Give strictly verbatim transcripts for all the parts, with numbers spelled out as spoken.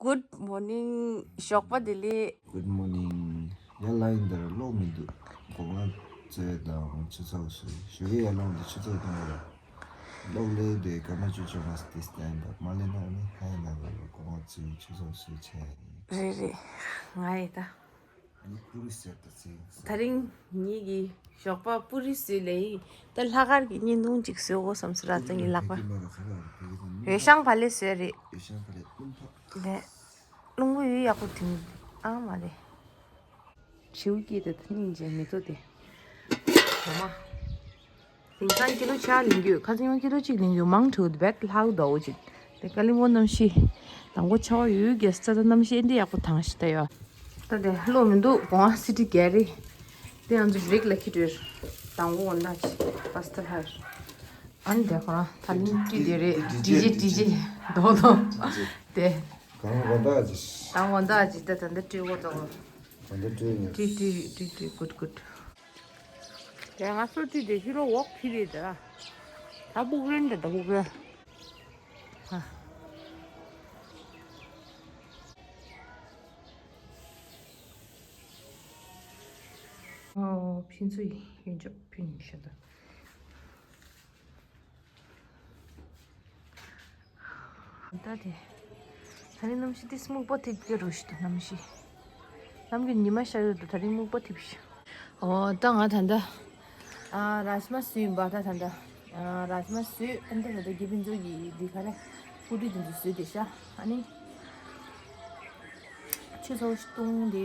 Good morning. ཞོགས་པ་བདེ་ལེགས། Good morning. ཡར་ལངས་ཡིན་འདིར་གློག་མི་འདུག་སྒོ་ང་ཚོས་དང་ཆུ་ཚོད་སུ་ཞོགས་ཀས་ཡར་ལངས་འདི་ཆུ་ཚོད་གཏོང་བ་གློག་ལས་དེ་ག་མ་ཆུ་ཆུ་མ་སྟེ་སྟན་པ་མ་ལེན་ན་ནི་ཧ་ཡ་ན་ལ་སྒོ་ང་ཚོས་ཆུ་ཚོད་སུ་ཆེ། རེད་རེད། ང་ཡི་ད། ཨ་ནི་ཀུ་རུ་ཟེར་ད་ཚིག་ད་རིང་ངེད་ཀྱི་ཞོགས་པ་པུ་རི་བཟོས་ལེ་ཡིན། ད་ལྷག་དཀར་གྱི་བརྙན་ཐུང་ཅིག་བཟོས་འོ་བསམ་སོང་ར་ཙང་གི་ལག་པ། ཡོ་ཤང་བ་ལེ་བཟོས་རེད། ཡོ་ཤང་བ་ལེ་སྣུམ་ཐག་ལས། རླུང་བུ་ཡོད་ཡག་པོ་དྲིན་ཨ་མ་རེད། བྱིའུ་སྐྱེས་ཏེ་ད་སྙིང་རྗེ་མི་ཚོ་དེ། འོ་མ། དེང་སང་ཀི་ལོ་ཆ་ལིང་རྒྱུ་ཁ་སང་ཡང་ཀི་ལོ་གཅིག་ལིང་རྒྱུ་མང་དྲགས་འདུག་བེད་ལྷག་འདའོ་ཅིག་དེ་ཀ་ལི་མོ་གནམ་གཤིས། དང་པོ་ཆར་པ་ཡོད་རྒྱལ་ས་ད་གནམ་གཤིས་ཨེ་འདྲ་ཡག་པོ་དང་ཞིག་ད་ཡོད། ད་དེ་བློ་མི་འདུག་གོང་སི་ཊི་གྷ་རི། དེ་ང་ཚོ་བྷི་རེག་ལ་ཁི་ཏུར། དང་པོ་འོ་ན་ཅི་པ་སི་ཏ་ཧར། ཨ་ནི་དེ་ཁོ་རང་ད་ལིང་ཀི་དེ་རེད། ཌི་ཇེ་ཌི་ཇེ་རྡོག་རྡོག་དེ། གང་འོ་ན་ཅི། དང་འོ་ན་ཅི་ད་ད་འདི་ཏྲི་འོ་ཙོག་ལོ། ད་འདི་ཏྲི་ཉོ། ཏྲི་ཏྲི་ཏྲི་ཏྲི་གུད་གུད། དེ་ང་སོ་ཏྲི་དེ་ཕྱི་ལོ་འོག་ཕི་རེད་ད། ད་སྦུག་རན་ད་ད་སྦུག་རན། ཧ། ཨོ་ཕྱིན་ཚུལ་ཡིན་ཅོག་ཕིན་ཤ་ད། ད་དེ། ད་ནི་གནམ་གཤིས་དེ་སྨུག་པ་ཐིབས་ཀྱི་རུ་ཞིག་འདུག་གནམ་གཤིས། གནམ་གྱི་ཉི་མ་ཤར་ཡོད་འདུག་ད་རིང་སྨུག་པ་ཐིབས་ཤིག་ཨོ་ད་ང་ད་ལྟ། ཨ་རཱཇ་མ་བཟོས་ཡིན་པ་ད་ད་ལྟ། ཨ་རཱཇ་མ་བཟོས་ཨ་ནི་ད་ད་ལྟ་དགེ་འཕེལ་མཚོ་གི་འདི་ག་རེ། སྐུ་དྲི་འདི་ཚོ་བཟོས་བསྡད་ཤག་ཨ་ནི། ཆུ་ཚོད་བཏུང་བསྡད་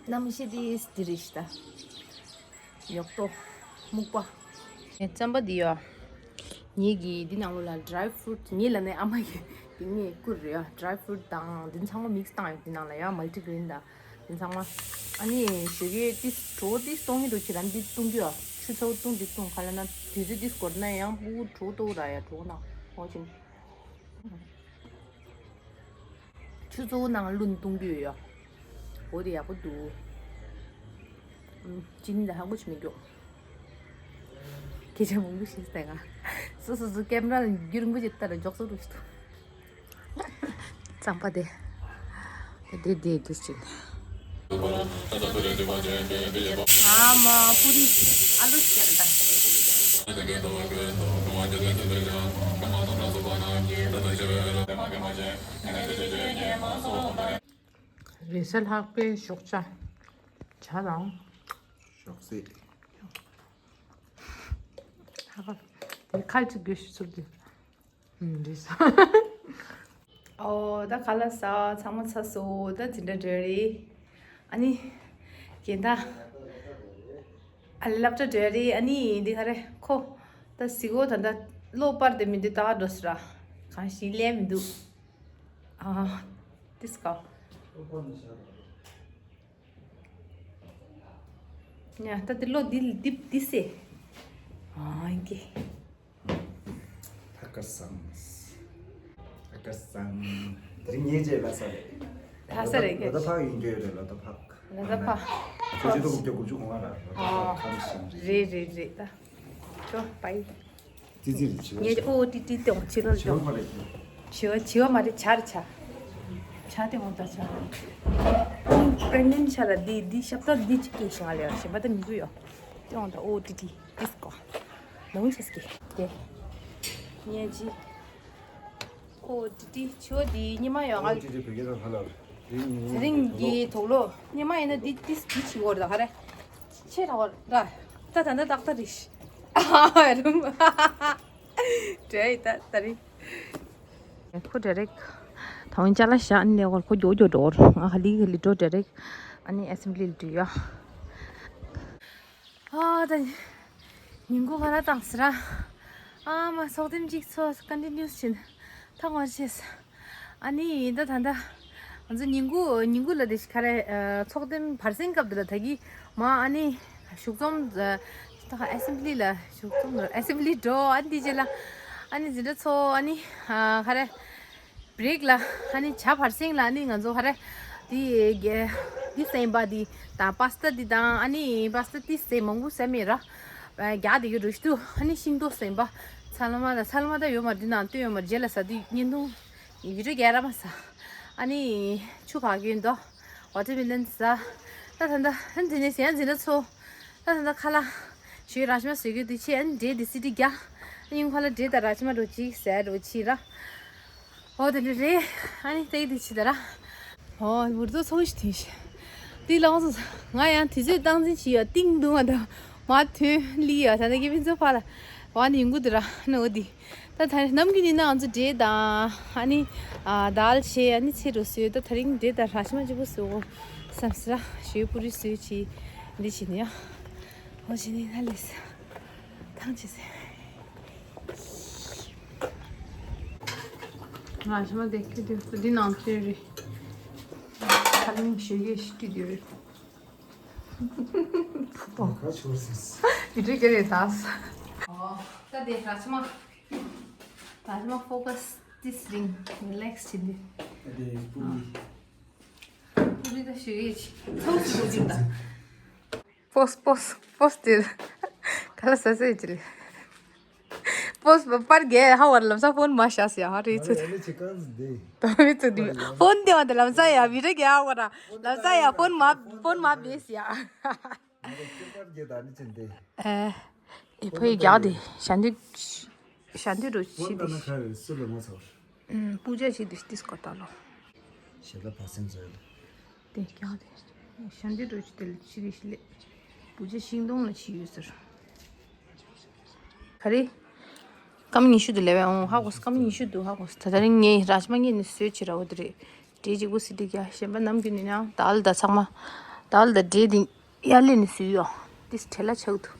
ཡོད། གནམ་གཤིས་དེ་འདི་རེད་ཤག་ད། ཡོག་ཏོ། སྨུག་པ། ངའི་རྩམ་པ་འདི་ཡོད། ངེད་ཀྱིས་འདི་ནང་ལོགས་ལ་ཌི་རའི་ཕུ་རུ་ཊི་ངེད་ལ་ནི་ཨ་མ་གིས་འདི་ངས་བསྐུར་རེད་ཡ། ཌི་རའི་ཕུ་རུ་ཊི་དང་འདི་ཚང་མ་མིག་སི་བཏང་ཡོད། འདི་ནང་ལ་ཡ་མལ་ཊི་གྷི་རིན་དང་འདི་ཚང་མ། ཨ་ནི་ཞོགས་ཀས་ཏིས་གྲོ་ཏིས་གཏོང་གི་འདུག་ཁྱེད་རང་འདི་བཏུང་གི་ཡོད། ཆུ་ཚོད་བཏུང་འདི་བཏུང་ག་ལ་ན་དུས་ཚོད་ཏིས་འགོར་ན་ཡང་སྤུ་གུ་གྲོ་གཏོང་ར་ཡ་གྲོ་ནང་འོ་ཅིན། ཆུ་ཚོད་ནང་བླུན་གཏོང་གི་ཡོད་ཡ། འོ་དེ་ཡག་པོ་འདུག་ཨུམ། ཅི་ནི་ལ་ཧ་གོ་ཆི་མི་འགྱོ། སྐད་ཆ་མང་པོ་ཞིག་ཟེར་ང་། སོ་སོ་སོ་ཀེམ་ར་ལ་རྒྱུ་རིང་པོ་ཅིག་ལྟ་ར་འཇོག་སོ་རུ་ཞིག་ཏུ། རྩམ་པ་དེ། དེ་དེ་དེ་ཅིག་ཨ་མ་པུ་རི་ཨ་ལུ་ཟེར་ད། རེས་གཟའ་ལྷག་པའི་ཞོགས་ཇ། ཇ་དང་། ཞོགས་ཟས། ཧ་གོ། དེ་ཁ་ཅིག་དགོས་ཞུ་ཚུལ་དེ། ཨུམ་རེད་སོ། ཨོ་ད་ཁ་ལག་ཟ་ཚང་མ་ཚར་སོང་། ད་འཛིན་གྲྭ་འགྲོ་རེད། ཨ་ནི། གན་ད། ཨ་སློབ་གྲྭ་འགྲོ་རེད། ཨ་ནི་འདི་ག་རེ་ཁོ། ད་གཟིགས་འོ་ད་ད་གློ་པར་དེ་མི་འདི་ད་འགྲོ་སི་ར། གང་ཞིག་ལས་མི་འདུག་ཨ། ཏིས་ཀ་ཉ་ད་དེ་ལོ་འདི་འདི་འདི་སེ། ཨ་ཨིན་ཀེ། ཐ་ཀར་སང་། ཐ་ཀར་སང་། དེ་རིང་ངའི་རྗེས་ལ་ས་རེད། ལྷ་ས་རེད་ཀེ། ལ་ད་ཕག་ཡིན་གྱི་ཡོད་རེད། ལ་ད་ཕག་ལ་ད་ཕག་ཁོ་ཅི་ཏོ་དགུ་བཅུ་དགུ་བཅུ་གོང་ལ་ལ་ད་ཕག་ཁམས་ཤིང་རེད། རེད་རེད་རེད་ད། ཅོ་པའི། ཙི་ཙི་རེད་བྱི་བ། ངས་ཨོ་ཏི་ཏི་ཏེ་འོང་བྱི་ལོ་བྱི་བ་ཏེ་མ་རེད། བྱི་བ་བྱི་བ་མ་རེད་བྱ་རེད་བྱ། བྱ་ཏེ་འོང་ད་བྱ། པི་རེག་ནེན་ཊི་ཆ་ལ་འདི་འདི་ཤབ་ཏ་འདི་ཅིག་སྐྱེས་ཤིང་ཨ་ལེ་ཤེ་བ་ཏ་མི་འདུག་ཡོ། ཏེ་འོང་ད་ཨོ་ཏི་ཏི་ཏིས་ཀོ། ནང་ཆེས་ཀྱི་ཏེ། ངས་ཅི། ཨོ་ཏི་ཏི་བྱི་བ་འདི་ཉི་མ་ཡོང་ཨ། ཨོ་ཏི་ཏི་བོད་སྐད་དང་ཧ་ལ། དེ་རིང་གི་དོག་ལོ་ཉི་མ་ཡིན་ན་འདི་ཏིས་འདི་བྱི་བ་རེད་ད་ཧ་རེ། ཆེ་ར་བ་ར། ད་ད་ད་ཏག་ཏག་རེད། ཨ་རུམ། དྲེ་ད་ད་རེད། ཁོ་ཌི་རེག་ད་འོན་ཅ་ལག་བཞག་ནས་ཁོ་མགྱོགས་མགྱོགས་འགྲོ། ང་ཧ་ལི་ཧ་ལི་འགྲོ་ཌི་རེག་ཨ་ནི་ཨེ་སེམ་བྷི་ལི་ལ་འགྲོ་ཡ། ཨ་ད་ཉིན་གུང་ག་རེ་བཏང་ཟེར་ར། ཨ་མ་ཚོགས་ཐེངས་གཅིག་ཚོ་ཀོན་ཊི་ནིའུ་སི་བྱེད་ན་ཐང་བར་བྱས། ཨ་ནི་ད་ད་ད་ང་ཚོ་ཉིན་གུང་ཉིན་གུང་ལ་དེ་ཤི་ཁ་རེ་ཚོགས་ཐེངས་བར་གསེང་སྐབས་དེ་ལ་ད་གི་མ་ཨ་ནི་བཞུགས་རྩོམ་ད་ཨེ་སེམ་བྷི་ལི་ལ་བཞུགས་རྩོམ་ཨེ་སེམ་བྷི་ལི་འགྲོ་ཨ་ནི་དེ་རྗེས་ལ་ཨ་ནི་འཛིན་གྲྭ་ཚོ་ཨ་ནི་ཁ་རེ། བྷི་རེག་ལ་ཨ་ནི་ཇ་བར་གསེང་ལ་ཨ་ནི་ང་ཚོ་ཧ་རེ་འདི་འདི་སེམས་པ་འདི་དང་པ་སི་ཏ་འདི་དང་ཨ་ནི་པ་སི་ཏ་འདི་སེམས་མང་པོ་སེམས་མེད་ར་རྒྱག་དེ་གི་རུ་ཤི་དུ་ཨ་ནི་ཤིང་ཏོག་སེམས་པ་ཚ་ལ་མ་དང་ཚ་ལ་མ་དང་ཡོད་མ་འདི་ནང་ལྟོས་ཡོད་མ་རྗེས་ལ་ཟ་དུས་བརྙན་ཐུང་བི་ཌི་ཡོ་རྒྱག་ར་མ་ཟ། ཨ་ནི་ཆུ་ཕར་གྱོན་འདུག་ཝ་ཊར་མེ་ལོན་ཟ། ད་ད་ད་ཨ་ནི་དེ་ནས་ཟས་འཛིན་གྲྭ་ཚོ། ད་ད་ད་ཁ་ལག་ཞོའི་ར་ཤི་མ་བཟོས་གྱོན་འདུག་ཆེ། ཨ་ནི་འབྲས་དེ་སི་ཏི་རྒྱག་ཨ་ནི་ཁ་ལག་འབྲས་དང་ར་ཤི་མ་འགྲོ་ཅིག་ཟས་འགྲོ་ཅིག་ར། ཨོ་དེ་འདྲ་རེད། ཨ་ནི་ཏེ་དེ་ཆི་ད་ར། ཨོ་འུར་རྡོ་ཚོགས་ཤིག་དེ་ཤི། དེ་ལོངས་སུ་ང་ཡང་དུས་ཚོད་སྟངས་འཛིན་བྱེད་ཡ་ཏིང་འདུག་ང་ད་མ་ཐོན་ལི་ཡ་ད་ད་གི་ཕན་ཚོ་ཕ་ལ་བ་ནི་ཡོང་གི་འདུག་ར་ནོ་དེ། ད་ད་ནམ་གྱི་ནི་ན་ང་ཚོ་འབྲས་དང་ཨ་ནི་ཨ་དཱལ་བྱས་ཨ་ནི་ཚེ་འགྲོ་བཟོས། ད་ད་རིང་འབྲས་དང་ར་ཤི་མ་གཅིག་པོ་བཟོས་འོ་བསམ་སི་ར་ཞོའི་པུ་རི་བཟོས་ཅི་འདི་བྱེད་ནི་ཡ། ཨོ་བྱེད་ནི་ན་ལེས་ཐང་ཆེ་སེ། ང་ཞི་མ་དེ་ཁྱེད་དུ་འདི་ནང་ཐོན་རེད། ཁ་ལིང་ཞོ་ཡོད་ཤི་ཏི་དུ་རེད། ཁ་ཆོར་སིས། ཡུ་ཊུབ་ཀྱི་རེད་ད། ཨོ་ད་དེ་ར་ཤི་མ། ར་ཤི་མ་ཕོ་ཀ་སི་ཏིས་རིང་རི་ལེག་སི་བྱེད་འདི། ཨ་དེ་པུ་རི། པུ་རི་ད་ཞོ་ཡོད་ཅི་ཚོགས་སུ་འགྲོ་རྒྱུ་ད། པོས་པོས་པོས་དེ་ག་ལ་ས་ས་ཡི་ཅི་ལི། པོས་པར་གེ་ཧ་བར་ལམ་ས་ཕོན་མ་ཤ་སི་ཡ་ཧ་རི་ཚུ། ཨ་ནི་ཅི་གང་ཟིན་དེ། ཏོ་མི་ཚུ་དི་ཕོན་དེ་བ་དེ་ལམ་ས་ཡ་བི་རེ་གེ་ཧ་བར་ལམ་ས་ཡ་ཕོན་མ་ཕོན་མ་བེ་སི་ཡ། ཨ་ནི་ཅི་པར་གེ་ད་ནི་ཅི་འདི། ཨེ་ཨེ་ཕོ་ཡི་རྒྱག་དེ་ཤ་འདི་ཤ་འདི་རུ་ཕོན་ཤི་ད་དེ། ན་ཁ་སུ་ལ་མ་ཚོར། ཨུམ། པུ་ཇ་ཞིག་དུ་ཏིས་ཀོ་ཏ་ལོ། ཞེ་ལ་བ་སེན་ཟོས་ལ། དེ་ཀྱང་དེ་ཤ་འདི་རུ་ཅི་དེ་ལ་ཅི་རི་ཤི་ལེ། པུ་ཇ་ཤིང་སྡོང་ལ་ཅི་ཡོད་ཟེར། ག་རེ། སྐམ་ཉི་ཤུ་དུ་ལེ་བའི་ཨོང་ཧ་གོ་སྐམ་ཉི་ཤུ་དུ་ཧ་གོ་ད་ད་རིང་ངའི་ར་ཤི་མ་ངས་ནི་སོས་ཅི་ར་འོ་དེ་རེད། འབྲས་གཅིག་པུ་སི་ཏི་རྒྱ་གཞན་པ་ནམ་རྒྱུན་ནི་ཡང་དཱལ་ད་ཚང་མ། དཱལ་ད་འབྲས་དེ། ཡར་ལེན་ནི་སུས་ཡོ། ཏིས་བྲེལ་ལ་ཆགས་འདུག་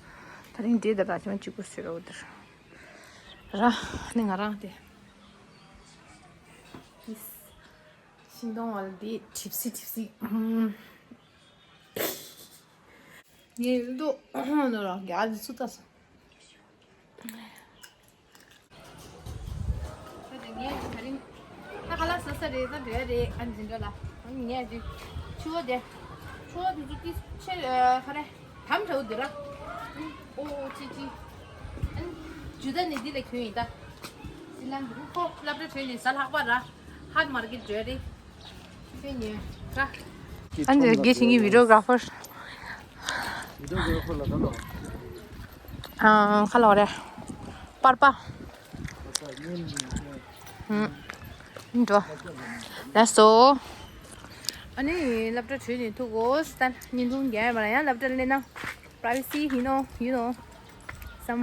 ད་རིང་འབྲས་དང་ར་ཅི་མ་གཅིག་པོ་སུས་ར་འོ་དེར། ར་ནི་ང་རང་དེ། ཏིས། ཤིང་སྡོང་བ་ལ་དེ་གྲིབ་སི་གྲིབ་སི། ངའི་ལུས་དོ་ནོ་ར་རྒྱ་ལི་སུ་ཏ་སོ། ད་དེ་ངས་ད་རིང་ད་ཁ་ལག་ཟ་ས་རེད། ད་འདྲེ་རེད། ཨ་འཛིན་འགྲོ་ལ་ཨ་ནི་ངས་དེ་ཆུ་བོ་དེ་ཆུ་བོ་དེ་ཚོ་ཏིས་ཆེ་ཁ་རེ་དམ་དྲག་འདུག་ར། ཨོ་ཨོ་ཅི་ཅི་ཨ་ནི་ཇུ་ད་ནི་འདི་ལ་གྱོན་ཡིན་ད། སི་ལང་གི་ཁོ་སློབ་གྲྭ་གྲོལ་ནས་གཟའ་ལྷག་པ་ར་ཧར་མར་ཀེ་འགྲོ་རེད། ཁྱོད་ཉོས་ར། ཨ་ནི་དགེ་ཆེ་གི་བི་ཌིའོ་གྷ་ར་ཕར། བི་ཌིའོ་གྷ་ར་ཕར་ལ་ད་ལོ། ཨ་ཁ་ལོ་རེད། པར་པ། ཨུམ། འགྲོ། ལགས་སོ། ཨ་ནི་སློབ་གྲྭ་གྲོལ་ནས་ཐུག་གོ་སི་ཏན་བརྙན་ཐུང་རྒྱག་ཡ་མ་ར་ཡང་སློབ་གྲྭ་ལ་སླེབས་ན་པ་རའི་ཝེ་སི་ཡིན་ནོ་ཡིན་ནོ་སམ།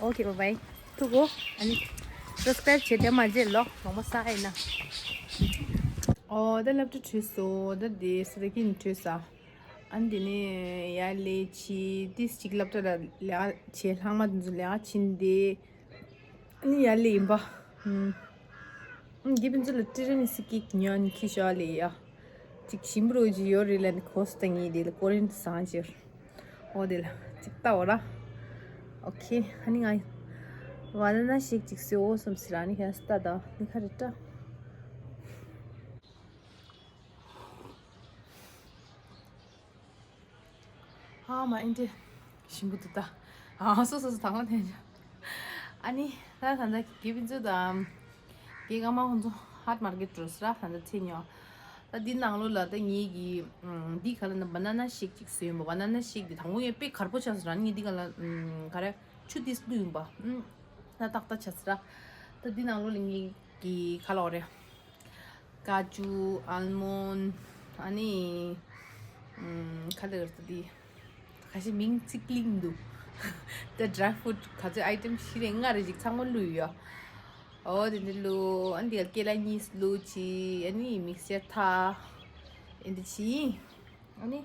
ཨོ་ཁེ་བཱའི་བཱའི། ཐུག་གོ་ཨ་ནི་སབ་སི་ཀ་རའིབ་བྱེད་དེ་མ་བརྗེད་ལོ་ལོང་པ་ས་ཨེ་ན། ཨོ་ད་སློབ་གྲྭ་གྲོལ་སོ། ད་དེ་སི་ཏན་གིན་གྲོལ་ས། ཨ་ནི་དེ་ནས་ཡར་ལས་ཆི་ཏིས་གཅིག་སློབ་གྲྭ་ལ་ལས་ཀ་བྱེད། ལྷག་མ་དེ་ཚོ་ལས་ཀ་ཕྱིན་ཏེ། ཨ་ནི་ཡར་ལས་ཡིན་པ། ཨུམ། ཨ་ནི་དགེ་སྤུན་ཚོ་ལ་ཀྲི་ར་མི་སི་ཀེག་ཉོ་ནི་ཁྱི་ཤོག་ལས་ཡ། ཅིག་ཞིམ་པོ་རོ་ཅིག་ཡོད་རེད་ལ་ནི་གོ་སི་ད་ངེས་དེ་ལ་ཀོ་རེན་བཟང་ཅིག་ཡོད། ཨོ་དེ་ལ་ཅིག་ལྟ་འོ་ར། ཨོ་ཁེ་ཨ་ནི་ང་བ་ན་ན་ཤེག་ཅིག་བཟོས་འོ་བསམ་སི་ར་ནི་ཁྱེད་ལྟ་ད་ནི་ཁ་རེ་ཏྲ། ཧ་མ་ཨིན་ཏེ་ཞིམ་པོ་འདུག་ད། ཨ་སོ་སོ་སོ་དང་པོ་འཐེན་བྱ། ཨ་ནི་ད་ད་ལྟ་དགེ་སྤུན་ཚོ་དང་དགེ་རྒན་མ་ཁོང་ཚོ་ཧར་མར་ཀེ་འགྲོ་སི་ར་ད་ལྟ་ཚེ་ཉོ། ད་འདི་ནང་ལོགས་ལ་ད་ངེད་ཀྱི་འདི་ག་ལ་ན་བ་ན་ན་ཤེག་ཅིག་བཟོས་ཡོང་པ། བ་ན་ན་ཤེག་འདི་དང་པོ་ངས་དཔེ་གར་པོ་ཆགས་སི་ར་ངས་འདི་ག་ལ་ག་རེ་ཆུ་ཏིས་བླུགས་ཡོང་པ། ད་ཏག་ཏག་ཆགས་སི་ར། ད་འདི་ནང་ལོགས་ལ་ངེད་ཀྱི་ག་ལ་འོ་རེད། ཀ་ཅུ། ཨལ་མོན། ཨ་ནི་ཨམ། ག་ལེར་ཏི། ཁ་ཤས་མིང་ཚིག་གླེང་འདུག་ད་ཌ་རའི་ཕུ་རུཊ་ག་ཚོད་ཨའི་ཊེམ་བཞི་རེ་ལྔ་རེ་ཅིག་ཚང་མ་བླུགས་ཡོད། ཨོ་དེ་འདྲ་བླུགས། ཨ་ནི་དེ་ག་ལ་ཀེ་ལ་གཉིས་བླུགས་ཅི། ཨ་ནི་མིག་སི་ཅར་ཐ། ཨེ་འདྲ་ཅི། ཨ་ནི་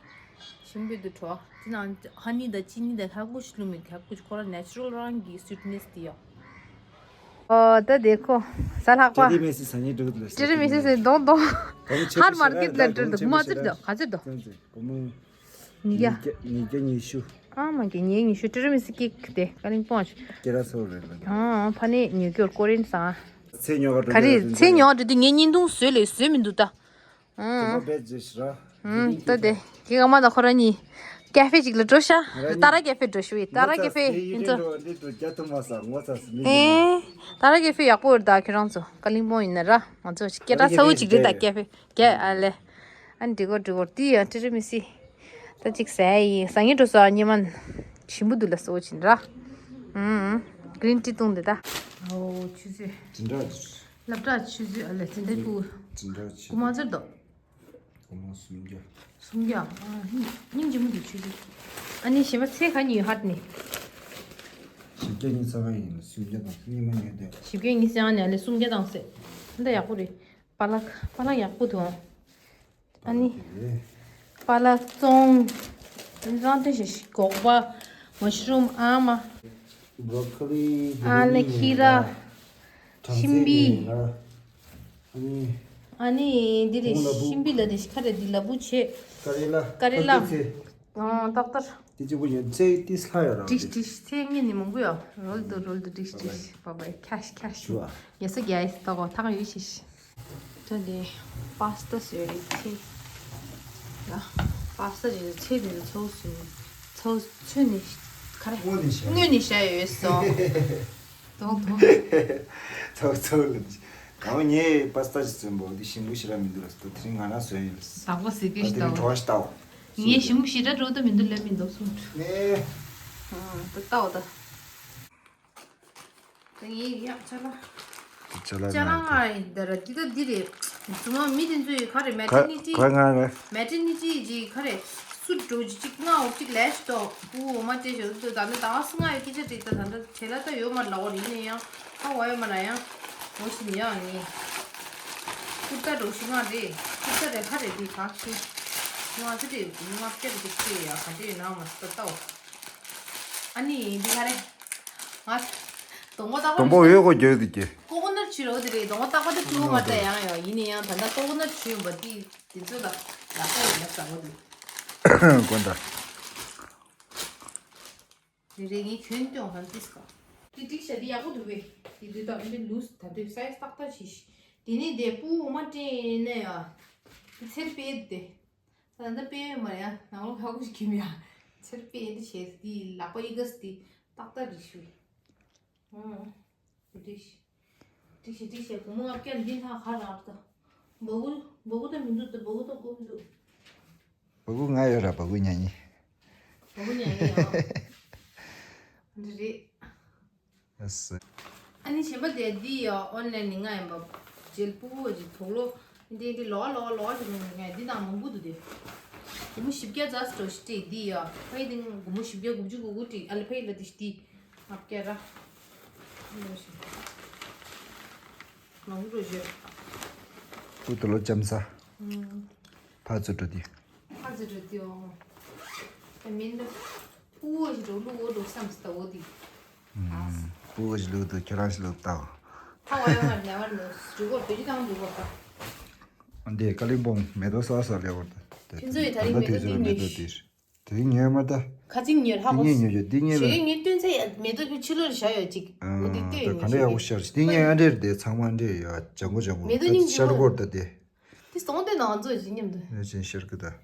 ཞིམ་པོ་འདུག་བྲོ། དེ་ནང་ཧ་ནི་དང་ཅི་ནི་དང་ཧ་གོ་ཅི་བླུགས་མེད། ཧ་གོ་ཅི་ཁོ་རང་ནེ་ཅུ་རལ་རང་གི་སུའི་ཊི་ནེ་སི་དེ་ཡོད། ཨོ་ད་དེ་ཁོ་ས་ལྷག་པ། ཀྲི་རི་མི་སི་ས་ཉི་འགྲོ་གི་འདུག་ཀྲི་རི་མི་སི་སི་གདོང་གདོང་། ཧར་མར་ཀེ་ཊི་ལ་འགྲོ་འདུག་མ་ཚུར་འགྲོ་ག་ཚོད་འགྲོ། ཉིས་བརྒྱ། ཉིས་བརྒྱ་ཉི་ཤུ། ཨ་མ་གི་ཉིས་ཉི་ཤུ། ཀྲི་རི་མི་སི་ཀེག་དེ་ཀ་ལིང་པོང་ཞིག་ཀེ་ར་སོ་རེད་ལ། ཨ་ཕ་ནས་ཉོ་རྒྱུར་ཀོ་རིན་སང་། ཚེ་ཉོ་ག་འགྲོ་ག་རེ་གི་རེད། ཚེ་ཉོ་འགྲོ་དུས་ངས་བརྙན་ཐུང་བཟོས་ལས་བཟོས་མི་འདུག་ད། དེ་མ་བེད་ཅེས་ར། ཨུམ། ད་དེ་ཁྱེད་ཀ་མ་ད་ཁོ་ར་གཉིས་ ཀ་ཧྥེ་ཅིག་ལ་འགྲོ་ཤག་ཏཱ་ར་ཀ་ཧྥེ་འགྲོ་ཤོག་ཡིན། ཏཱ་ར་ཀ་ཧྥེ་ཡིན་ཚོ། ཨེ། ཏཱ་ར་ཀ་ཧྥེ་ཡག་པོ་རེད་ད། ཁྱེད་རང་ཚོ་ཀ་ལིང་པོང་ཡིན་ན་ར། ང་ཚོ་སྐད་གྲགས་ཚ་བོ་ཅིག་རེད་ད། ཀ་ཧྥེ་ཀ་ཨ་ལེ། ཨ་ནི་འགྲིག་གོ་འགྲིག་གོ། དེ་ཡང་ཏི་རི་མི་སི། ད་ཅིག་ཟས་ཡིན། ཟ་ངེ་འགྲོ་ས་ཉི་མ་ཞིམ་པོ་འདུག་ལ་སོ་ཅིན་ར། ཨུམ། གི་རིན་ཊི་བཏུང་དེ་ད། ཨོ་ཆུ་ཚོད། ཅི་འདྲ། སློབ་གྲྭ་ཆུ་ཚོད་ཨ་ལེ་ཙི་འདྲ་ཕུ། ཅི་འདྲ་ཆི། སྐུ་མ་ཚོད་དོ། སྒོར་མོ་སུམ་བརྒྱ། སུམ་བརྒྱ། ཨ། སྙིང་རྗེ་མོ་འདུག་ཆུ་ཚོད། ཨ་ནི་གཞན་པ་ཚེ་ག་ཉིན་ཧར་ནི། བཞི་བརྒྱ་ཉིན་ཚང་མ་ཡིན་ན་སུམ་བརྒྱ་དང་གཉིས་མ་ཉོས་ཏེ། བཞི་བརྒྱ་ཉིན་ཚང་ནས་ཨ་ལེ་སུམ་བརྒྱ་དང་ཟེར། འདི་ཡག་པོ་རེད། པ་ལག་པ་ལག་ཡག་པོ་འདུག་ཨ་ནི། དེ་པ་ལག་བཙོང་། རང་བཙོང་ཞིག་སྒོག་པ། མ་ཤ་རུམ། ཨ་མ། བྷྲོ་ཀོ་ལི། ཨ་ལེ་ཁི་ར། ཁྲམ་ཤིང་པི། ཨ་ནི། ཨ་ནི་འདི་རེད། ཧོང་ལ་བུ། ཤིང་པི་ལ་དེ་ཁ་རེད། འདི་ལ་བུ་བྱེད། ཀ་རེ་ལ། ཀ་རེ་ལ། ཕ་ཏི་ཚེ། ཨང་ཏག་ཏག་དེ་གཅིག་པུ་ཡིན། ཚེ་ཏི་སླ་ཡོད་རང་ཏིས་ཏིས། ཚེ་ངེད་ནི་མང་པོ་ཡོད། རོལ་དུ་རོལ་དུ་ཏིས་ཏིས། བ་བ་ཁྱ་ཤ་ཁྱ་ཤ། ཡ་ས་རྒྱ་ཡིས་ཏག་གོ་ཐག་ཡོད་ཤིས། ད་ནི་པ་སྟ་བཟོས་རེད་ཚེ། ཡ། པ་སྟ་ཅིག་ཚེ་དེ་ཚོ་བཟོས། ཚོ་ཚོས་ནི་ག་རེ། སྔོན་ནས་བཞག་སྔོན་ནས་བཞག་ཡོད་སོ། དོང་དོང་། ཚོ་ཚོ་ལ། གང་ངས་པ་སྟ་ཅིག་བཟོས་འབོ་འདི་ཞིམ་པོ་ཞེ་དྲག་མི་འདུག་ལ། ད་དེ་རིང་ང་རང་བཟོས་ཡིན་ལ། བདག་པོ་ཟེར་གི་ད་ཞིག་དེ་རིང་ད་བྲོ་བ་ཞིག་ལྟའོ། ངས་ཞིམ་པོ་ཞེ་དྲག་འགྲོ་ད་མི་འདུག་ལབ་མི་འདུག་གསུངས། ནས། ཨ་ད་ལྟའོ་ད། ད་ངས་ཡག་ཅ་ལག་ཅ་ལག་ཅ་ལག་ང་ཡིན་ད་ར། འདི་ད་འདི་རེད། ཚང་མ་མི་དེ་ཚོས་ག་རེ་མེ་ཊར་ནི་ཊི། ག་ང་རེད། མེ་ཊར་ནི་ཊི་ཅིག་ག་རེ་སུ་འགྲོ་ཅིག་ཅིག་ང་འོ་ཅིག་ལས་ཤི་ཏོ། ཕྲུ་གུ་འོ་མ་སྤྲད་ཞོར་དུ་ད་ནི་ད་སུ་ང་ཡོད་སྐད་ཆ་དྲིས་ད་ད་འདྲ་བྱེད་ལ་ད་ཡོད་མ་ལ་འོ་རེད། ཡིན་ན་ཡང་ཧ་བ་ཡོད་མ་ན་ཡང་འོ་ཞིག་ཡང་ངས་ཀུར་ཏ་འགྲོ་ཤི་ང་རེད། ཀུར་ཏ་རེད་ཧ་རེད་དེ་ག་ཤི་ང་ཚོ་དེ་ང་སྤྲད་དེ་སྤྲད་ཡ་ག་འདྲས་ཡོད་ན་མ་སུ་ད་ལྟའོ། ཨ་ནི་འདི་ག་རེ། ང་། སྡོང་པོ་རྟག་པར་སྡོང་པོ་འོད་གོ་རྒྱུ་དེ་ཀྱེ། ཀོ་ཀོ་ནཊ་བྱི་རོ་དེ་རེད། སྡོང་པོ་རྟག་པར་དེ་བྲུ་མ་ད་ཡང་ཡོད། ཡིན་ན་ཡང་ད་ལྟ་ཀོ་ཀོ་ནཊ་བྱི་ཡོང་པ་དེ་དེ་ཚོ་ལ་ལག་པ་ཡོད་ན་ཟ་བོ་དེ། དགོན་ད། རེ་རེ་ངས་གྱོན་སྟོན་ཧན་ཏིས་ཀ། དེ་འགྲིག་ཤག་དེ་ཡག་པོ་འདུག་པས། དེ་དུས་ད་འདི་ལུས་ད་དེ་སའི་ཛི་ཏག་ཏག་བྱས་ཤི། དེ་ནས་དེ་ཕྲུ་གུ་འོ་མ་སྤྲད་ན་ཡ། དེ་ཚེར་པས་དེ། ད་ད་དཔེ་མ་ཡ་ནང་ལོགས་ཧ་གོ་ཞིག་གྱིས་མ་ཡ། ཚེར་དཔེ་འདི་བྱས་འདི་ལག་པ་ཡི་ག་སི་འདི་ཏག་ཏག་རིག་ཤུ། ཨང་། འགྲིག་ཤི། འགྲིག་ཤི་འགྲིག་ཤི། གུང་མོ་ཨབ་ཀྱང་འདི་ལྷག་ཧ་རག་ད། སྦ་གུ་སྦ་གུ་ད་མི་འདུག་ད་སྦ་གུ་ད་དགོས་མི་འདུག་སྦ་གུ་ང་ཡོད་ར་སྦ་གུ་ཉན་ཡིན། སྦ་གུ་ཉན་ཡིན་ཨང་། འདི་རེད། ཨ་ནི་གཞན་པ་དེ་འདི་ཡ་ཨོན་ལན་ནི་ང་ཡིན་པ། རྗེལ་སྤུ་གུ་ཅིག་དོག་ལོ། འདི་འདི་ལོ་ལོ་ལོ་ཞིག་ནི་ང་འདི་ནང་མང་པོ་འདུག་དེ། སྒོར་མོ་བཞི་བརྒྱ་རྩ་སྤྲོ་ཞིག་སྤྲད་འདི་ཡ། ཕ་ཡི་དེ་སྒོར་མོ་བཞི་བརྒྱ་དགུ་བཅུ་གོ་དགུ་སྤྲད་ཨ་ལེ་ཕ་ཡི་ལ་དེ་ཞིག་དེ། ལྔ་བརྒྱ་ར། མང་པོ་འགྲོ་ཞོད། སྤུ་དོ་ལོ་ལྕམ་ས། ཕ་ཚོ་འགྲོ་དེ། ཕ་ཚོ་འགྲོ་དེ་ཨོ། ཨ་མིན་ད། ཕྲུ་གུ་ཞིག་འགྲོ་ལུགས་འོ་འགྲོ་བསམ་སི་ད་འོ་དེ། ཕྲུ་གུ་ཞིག་ལུགས་འདུག་ཁྱོད་རང་ཞིག་ལུགས་ལྟ། ཐ་བ་ཡོང་བར་ནས་བར་ནས་འགྲོ་གོ་བེ་ཅི་དང་འགྲོ་གོ་ད། འདི་ཀ་ལིང་པོང་མེ་ཏོག་གསར་གསར་ལེ་བར་ད། ཁྱེད་ཚོ་ཡི་ད་རིང་མེ་ཏོག་འདི་ཉོས། དེ་རིང་ཉོས་མ་ད། ཁ་ཅིག་ཉོས་ཧ་གོ། འདི་ཉོས་ཡོད་འདི་ཉོས་ལ། ཞེ་ངས་སྟོན་ཚེ་མེ་ཏོག་གི་ཕྱི་ལོར་བཞག་ཡོད་ཅིག་འོ་འདི་ལྟོས་ཡོད་ག་འདྲ་ཡག་པོ་ཤར་འདི་ཉོས་ཨ་འདྲེར་དེ་ཚང་མ་འདྲེ་ཡོད་ལྗང་གུ་ལྗང་གུ་མེ་ཏོག་སྙིང་རྗེ་ཤར་པོ་གོར་ད་དེ། དེ་སོང་དེ་ནང་ཚོ་ཞིག་མཉམ་དུ། ཡོད་ཅན་ཤར་གི་ད།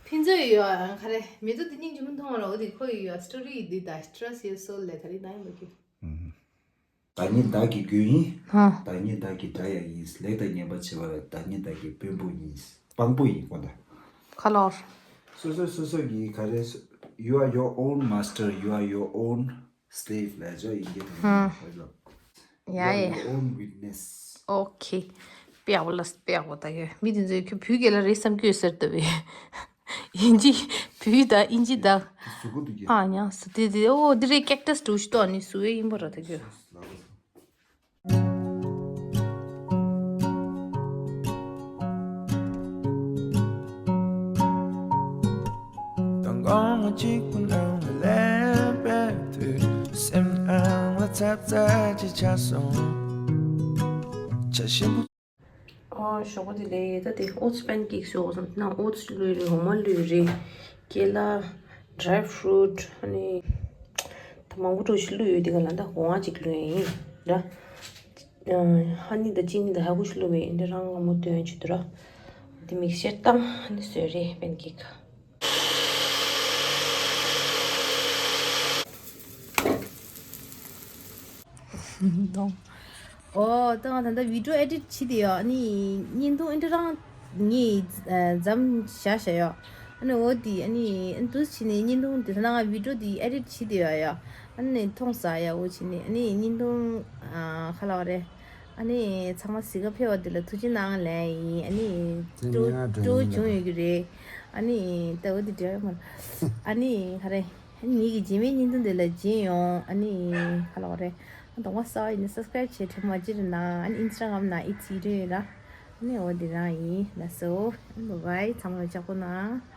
ཕན་ཚུན་ཡོད་ཨང་ཁ་རེ་མེ་ཏོག་དེ་སྙིང་རྗེ་མོ་མཐོང་ར་འོ་དེ་ཁོ་ཡི་ཡོད་སི་ཊོ་རི་ཡི་དེ་ད་ཊྲ་སི་ཡོད་སོལ་ལེ་ད་རི་ད་ཡི་མ་གི། བདག་ཉིད་བདག་གི་རྒྱུ་ཡིན། ཧ། བདག་ཉིད་བདག་གི་དགྲ་ཡང་ཡིན། ལེགས་དང་ངན་པ་བྱེད་པར་བདག་ཉིད་བདག་གི་དཔོན་པོ་ཡིན། དཔང་པོ་ཡིན་ཁོ་ད། ཁ་ལོར། སོ་སོ་སོ་སོ་གི་ག་རེ། You are your own master, you are your own slave ལ་ཇོ་ཡིན་གྱི་དང་ཧ། ཡ་ཡ། You are your own witness. ཨོ་ཁེ། དཔེ་ཡག་པོ་ལ་དཔེ་ཡག་པོ་ད་ཡོད་མི་དེ་ཚོས་ཁྱོད་བུ་གལ་ལ་རེད་བསམ་གྱི་ཡོད་ཟེར་ལྟ་བས། ཨིན་ཇི། བུ་ད་ཨིན་ཇི་ད། གཟུགས་པོ་འདུག་གི། ཨ་ཉང་སུ་དེ་དེ་ཨོ་འདི་རེད་ཀེག་ཊས་འདྲ་ཞིག་ཏོ་ཨ་ནི་སུ་ཨེ་ཡིན་པ་ར་ད་གྱོད། ཨོ་ཞོགས་པ་དེ་ལས་ད་དེ་ཨོ་ཚི་པན་ཀེག་ཞོགས་སམ་ན་ཨོ་ཚི་བླུགས་རེད། འོ་མ་བླུགས་རེད། ཀེ་ལ། ཌ་རའི་ཕུ་རུཊ་ཨ་ནི། ད་མང་པོ་འགྲོ་ཞིག་བླུགས་ཡོད་དེ་ག་ལ་ད་འོ་མ་ཅིག་བླུགས་ཡིན་ར། ཧ་ནི་ད་ཅི་ནི་ད་ཧ་གོ་ཞིག་བླུགས་མེད་འདི་རང་ངོ་མོ་སྟོན་ཆུ་དུ་ར། དེ་མིག་སེར་བཏང་ཨ་ནི་བཟོས་རེད་པན་ཀེག་ཨོ། ད་ང་ད་ལྟ་བི་ཌི་ཡོ་ཨེ་ཌིཊ་བྱེད་དེ་ཡོད། ཨ་ནི་བརྙན་ཐུང་ཨེ་འདྲ་རང་ངས་མཚམས་བཞག་བཞག་ཡོད། ཨ་ནི་འོ་དེ་ཨ་ནི་འདུག་བྱས་ནས་བརྙན་ཐུང་དེ་ད་ང་བི་ཌི་ཡོ་དེ་ཨེ་ཌིཊ་བྱེད་དེ་ཡོད་ཡ། ཨ་ནི་མཐོང་ས་ཡ། འོ་བྱས་ནས་ཨ་ནི་བརྙན་ཐུང་ཨ་ག་ལབ་རེད། ཨ་ནི་ཚང་མ་གཟིགས་ག་ཕེབས་པ་དེ་ལ་ཐུགས་རྗེ་གནང་ལན་ཡིན། ཨ་ནི་དེ་སྤྲོ་སྨན་ཁང་སྤྲོ་བྱུང་ཡོད་ཀྱི་རེད། ཨ་ནི་ད་འོ་དེ་འདྲ་མ། ཨ་ནི་ག་རེ། ངེད་ཀྱི་རྗེས་མའི་བརྙན་ཐུང་དེ་ལ་མཇལ་ཡོང་། ཨ་ནི་ག་ལབ་རེད། གདོང་པ་གསར་པ་ཡིན་ན་སབ་སི་ཀ་རེབ་བྱས་དྲན་མ་བརྗེད་རོགས་གནང་། ཨ་ནི་ཨིན་སི་ཊ་གྷ་རམ་ནང་ཨེ་ཌི་ཡོད་ར། ཨ་ནི་འོ་དེ་རང་ཡིན། ལགས་སོ། བྷའི་བྷའི། ཚང་མ་ལ་ལྕགས་པོ་གནང་།